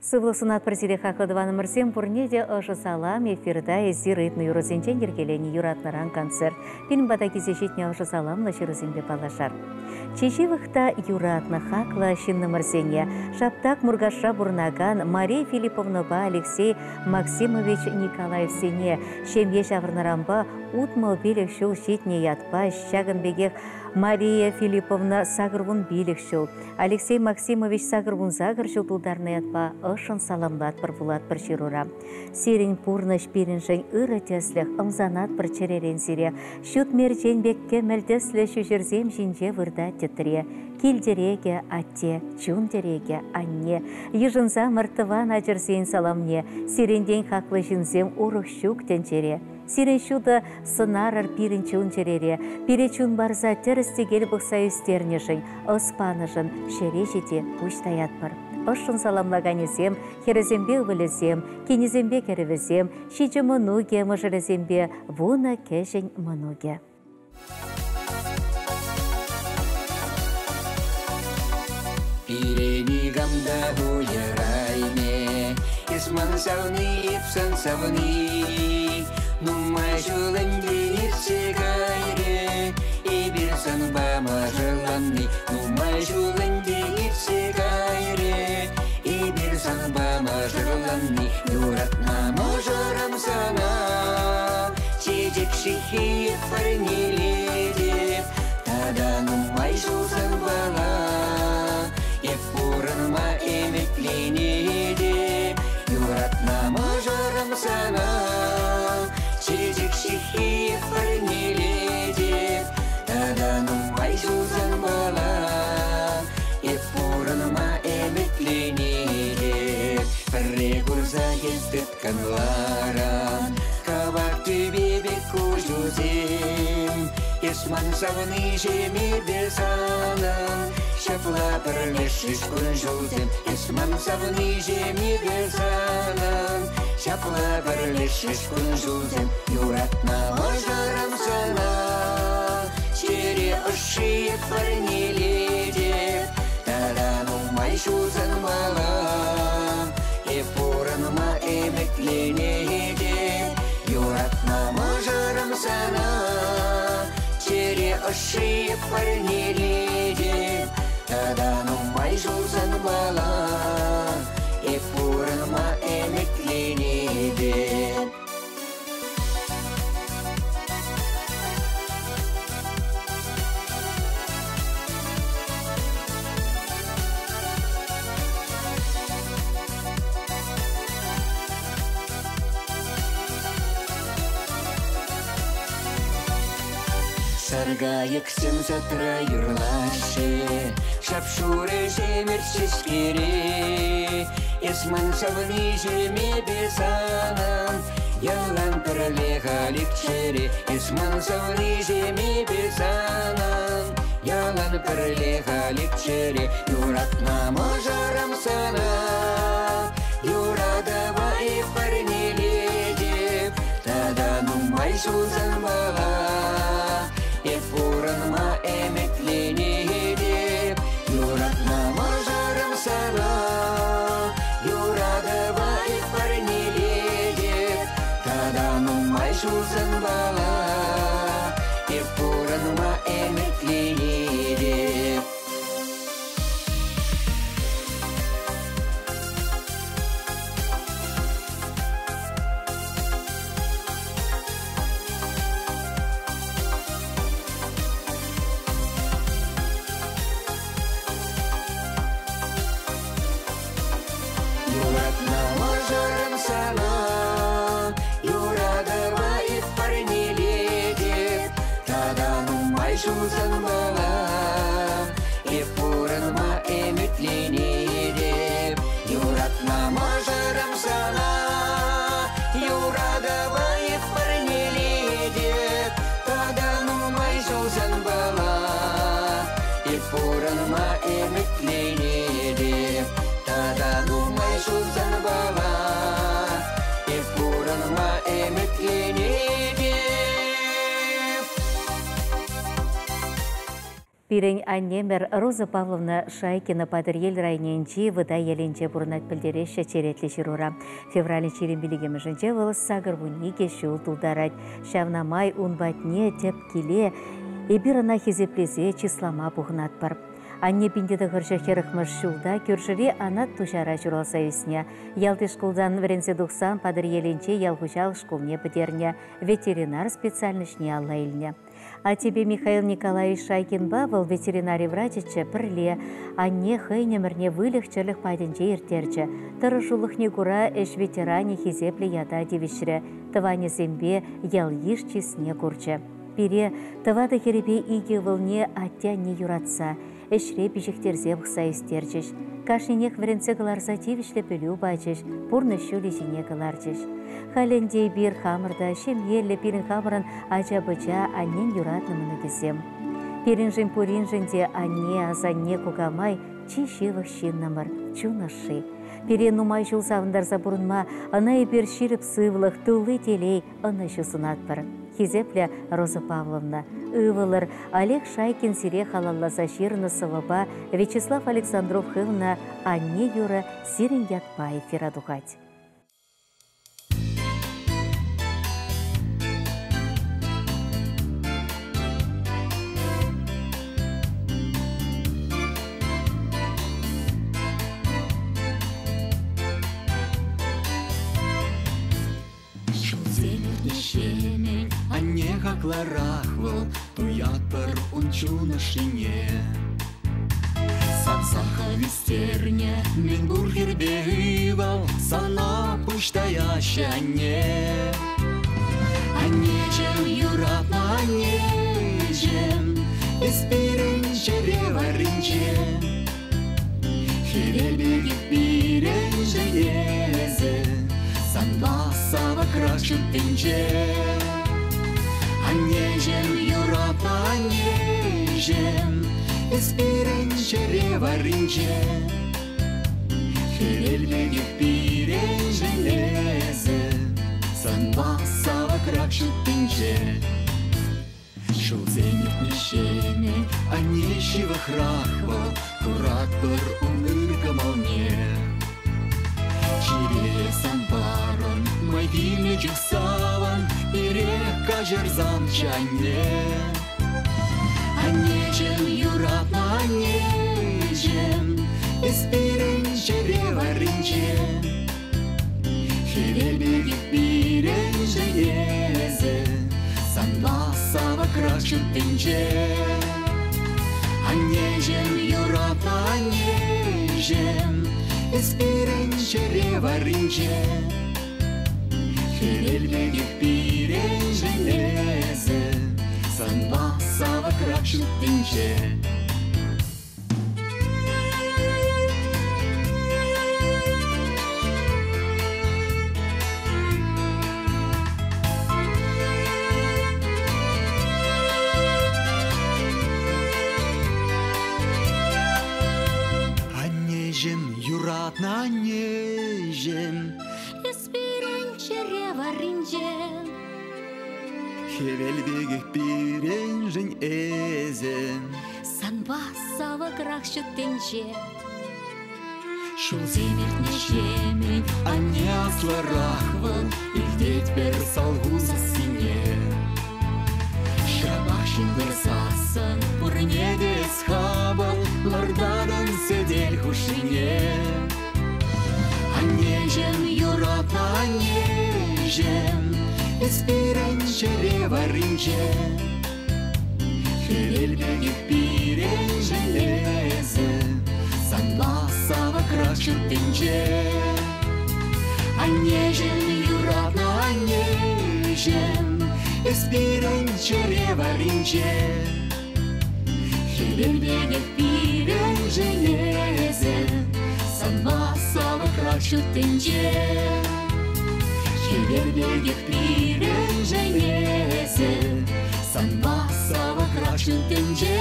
Сывлӑх сунатпӑр сире, хаклӑ тӑванӑмӑрсем, пурне те ӑшӑ салам. Эфирта эсир ыйтнӑ юрӑсенчен йӗркеленӗ юратнӑран концерт. Пирӗн пата килсе ҫитнӗ ӑшӑ саламлӑ ҫырусемпе паллашар. Чи ҫывӑх та юратнӑ, хаклӑ ҫыннӑмӑрсене Шаптак Муркашра пурӑнакан Мария Филипповнӑпа Алексей Максимович Николаевсене ҫемье ҫавӑрнӑранпа 65 ҫул ҫитнӗ ятпа ҫакӑн пекех Мария Филипповна 85 ҫул, Алексей Максимович 88 ҫул тултарнӑ ятпа ӑшшӑн саламлатпӑр вулатпӑр ҫырура. Сирӗн пурнӑҫ пирӗншӗн ырӑ тӗслӗх, ӑмсанатпӑр чӗререн сире. Ҫут мерчен пек кӗмӗл тӗслӗ ҫӳҫӗрсем ҫинче выртать тӗтре. Кил тӗрекӗ, атте, чун тӗрекӗ, анне. Йышӑнсамӑр тӑван ачӑрсен саламне. Сирӗнтен хаклӑ ҫынсем урӑх ҫук тӗнчере. Сирӗн ҫутӑ сӑнарӑр пирӗн чун-чӗрере, пире чун парса тӗрӗс-тӗкел пӑхса ӳстернӗшӗн, ӑс панӑшӑн ҫӗре ҫити пуҫ таятпӑр. Ӑшшӑн саламлаканӗсем, хӗрӗсемпе ывӑлӗсем, кинӗсемпе кӗрӗвӗсем, ҫичӗ мӑнукӗ мӑшӑрӗсемпе вунӑ кӗҫӗн мӑнукӗ. Пире никам та уйӑраймӗ, Эс ман савни, эп сан савни. Нумай ҫул ӗнтӗ иртсе кайрӗ, Эпир санпа мӑшӑрланни. Нумай ҫул ӗнтӗ иртсе кайрӗ, Эпир санпа мӑшӑрланни. Юратнӑ мӑшӑрӑм сана, Чечек ҫыххи парнелетӗп, Тата нумай ҫул санпала Эп пурӑнма ӗмӗтленетӗп. Юратнӑ мӑшӑрӑм сана, Чечек ҫыххи парнелетӗп, Тата нумай ҫул санпала Эп пурӑнма ӗмӗтленетӗп. Пӗрре курса эс тыткӑнларан, Кӑвак тӳпе пек куҫусем. Эс ман савниҫӗм, эпӗ санӑн, Ҫапла пӗрлешрӗҫ кун-ҫулсем. Эс ман савниҫӗм, эпӗ санӑн, Ҫапла пӗрлешрӗҫ кун-ҫулсем. Юратнӑ мӑшӑрӑм сана, Чӗре ӑшши парнелетӗп, Тата нумай ҫулсан мала Эп пурӑнма ӗмӗтленетӗп. Юратнӑ мӑшӑрӑм сана, Чӗре ӑшши парнелетӗп, Тата нумай ҫулсан мала Эп пурӑнма ӗмӗтленетӗп. Саркайӑксем садра юрлаҫҫӗ, Шап-шурӑ ҫемӗрт ҫеҫкере. Эс ман савниҫӗм, эпӗ санӑн, Ялан пӗрле халиччӗре. Эс ман савниҫӗм, эпӗ санӑн, Ялан пӗрле халиччӗре. Юратнӑ мӑшӑрӑм сана, Юратӑва эп парнелетӗп, Тата нумай ҫулсан мала Эп пурӑнма ӗмӗтленетӗп. Юратнӑ мӑшӑрӑм сана, Юратӑва эп парнелетӗп, Тата нумай ҫулсан мала Эп пурӑнма ӗмӗтленетӗп. Юратнӑ мӑшӑрӑм сана, Юратӑва эп парнелетӗп, Тата нумай ҫулсан мала Эп пурӑнма ӗмӗтленетӗп. Юратнӑ мӑшӑрӑм сана, Юратӑва эп парнелетӗп, Тата нумай ҫулсан мала Эп пурӑнма ӗмӗтленетӗп. Тата нумай ҫулсан мала Эп пурӑнма ӗмӗтленетӗп. Пирӗн аннемӗр Роза Павловна Шайкина Патӑрьел районӗнчи Вӑтаелӗнче пурӑнать пӗлтереҫҫӗ черетлӗ ҫырура. Февралӗн 25-мӗшӗнче вӑл 82 ҫул тултарать. Ҫавна май ун патне тӗп киле эпир ӑна хисеплесе чыслама пухӑнатпӑр. Анне 1940-мӗш ҫулта кӳршӗри Анат Туҫара ҫуралса ӳснӗ. Ялти шкултан вӗренсе тухсан Патӑрьелӗнче ял хуҫалӑх шкулне пӗтернӗ, ветеринар специальноҫне алла илнӗ. Аттепе Михаил Николаевич Шайкинпа вӑл ветеринари врачӗччӗ пӗрле анне хӑйӗн ӗмӗрне выльӑх-чӗрлӗх патӗнче ирттерчӗ. Тӑрӑшулӑхне кура ӗҫ ветеранӗ хисеплӗ ята тивӗҫрӗ, тӑванӗсемпе ял-йыш чысне курчӗ. Пире тӑватӑ хӗрӗпе икӗ ывӑлне атте-анне юратса, ӗҫре пиҫӗхтерсе пӑхса ӳстерчӗҫ. Кашнинех вӗрентсе кӑларса тивӗҫлӗ пӗлӳ пачӗҫ, пурнӑҫ ҫулӗ ҫине кӑларчӗҫ. Халь ӗнтӗ эпир хамӑр та ҫемьеллӗ пирӗн хамӑрӑн ача-пӑча аннен юратнӑ мӑнукӗсем. Пирӗншӗн пуриншӗн те анне, асанне, кукамай чи ҫывӑх ҫыннӑмӑр, чун ӑшши. Пире нумай ҫул савӑнтарса пурӑнма ӑна эпир ҫирӗп сывлӑх, тулли телей, ӑнӑҫу сунатпӑр. Хисеплӗ Роза Павловна, ывӑлӑр Олег Шайкин сире халалласа ҫырнӑ сӑвӑпа Вячеслав Александров хывнӑ «Анне юрӑ» сирӗн ятпа эфира тухать. Ҫулсем иртнӗҫемӗн анне хаклӑрах вӑл, туятпӑр ун чун ӑшшине. Савсах ӳстернӗ мӗнпур хӗрпе ывӑл, сана пуҫ таяҫҫӗ анне. Аннеҫӗм, юратнӑ аннеҫӗм, эс пирӗн чӗре варринче. Хӗвел пекех пирӗншӗн эсӗ, санпа савӑкрах ҫут тӗнче. Аннеҫӗм, юратнӑ аннеҫӗм, эс пирӗн чӗре варринче. Хӗвел пекех пирӗншӗн эсӗ, санпа савӑкрах ҫут тӗнче. Ҫулсем иртнӗҫемӗн анне ҫывӑхрах вӑл, куратпӑр ун ыр кӑмӑлне. Чире сан парӑн, май килнӗ чух савӑн, пире каҫарсамччӗ анне. Аннеҫӗм, юратнӑ аннеҫӗм, эс пирӗн чӗре варринче. Хӗвел пекех пирӗншӗн эсӗ, санпа савӑкрах ҫут тӗнче. Аннеҫӗм, юратнӑ аннеҫӗм, эс пирӗн чӗре варринче. Хӗвел пекех пирӗншӗн эсӗ, санпа савӑкрах ҫут тӗнче. Аннеҫӗм, юратнӑ аннеҫӗм, Эс пирӗн чӗре варринче. Хӗвел пекех пирӗншӗн эсӗ. Санпа савӑкрах ҫут тӗнче. Ҫулсем иртнӗҫемӗн анне аслӑрах вӑл, илтетпӗр салху сассине. Ҫапах ҫын тӑрсассӑн пурне те эс хапӑл, лартатӑн сӗтел хушшине. Аннеҫӗм, юратнӑ аннеҫӗм, эс пирӗн чӗре варринче. Хӗвел пекех пирӗншӗн эсӗ, санпа савӑкрах ҫут тӗнче. Аннеҫӗм, юратнӑ аннеҫӗм, эс пирӗн чӗре варринче. Хӗвел пекех пирӗншӗн эсӗ, санпа савӑкрах ҫут тӗнче. Хӗвел пекех пирӗншӗн эсӗ, санпа савӑкрах ҫут тӗнче.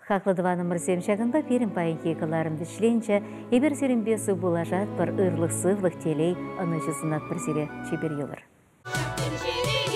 Хаклӑ тӑванӑмӑрсем, ҫакӑнпа пирӗн паянхи кӑларӑм вӗҫленчӗ. Эпир сирӗнпе сывпуллашатпӑр, ырлӑх-сывлӑх, телей, ӑнӑҫу сунатпӑр сире. Чипер юлӑр. Тӗнчере